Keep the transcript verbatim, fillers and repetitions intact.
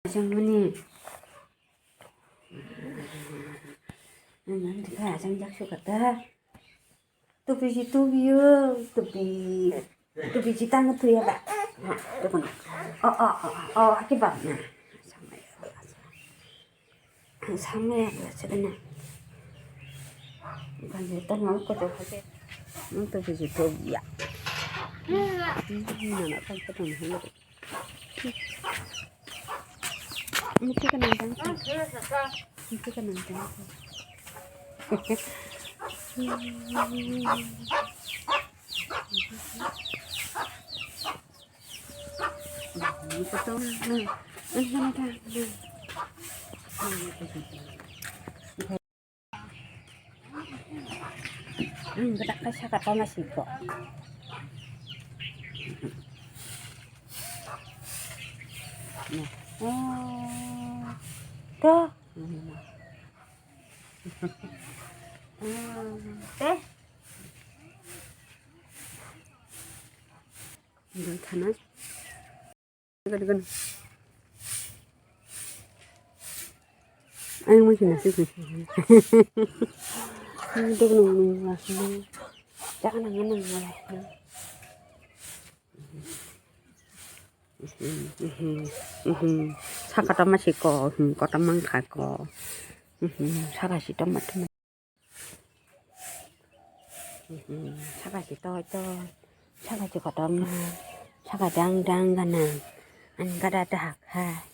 Jangmani. Ang kha jang jak suka ta. Tupi si tupi yo, tupi, tupi si tang tu ya ba. Ha, tu pun. Oh, oh, oh, oh, aki ba na. Sama ya ba. Sama ya ba, sedena. Kan je tang mau ko to ha ke. Nang tupi si tupi ya. Nana kan ko tang ha. Mesti kena jangkau. Mesti kena jangkau. Hmm, kita ke saka toma siko. Oh, tuh. Hmm, teh. Ini thana. Ayang mungkin nasi sih. Ini tuh nung nung nasi. Jangan nang nang nang. Saka toma siko, kotom mangkha ko. Saka si toma toma. Saka si toi toi. Saka si kotom. Saka dang dang gana. An gada dahak ha.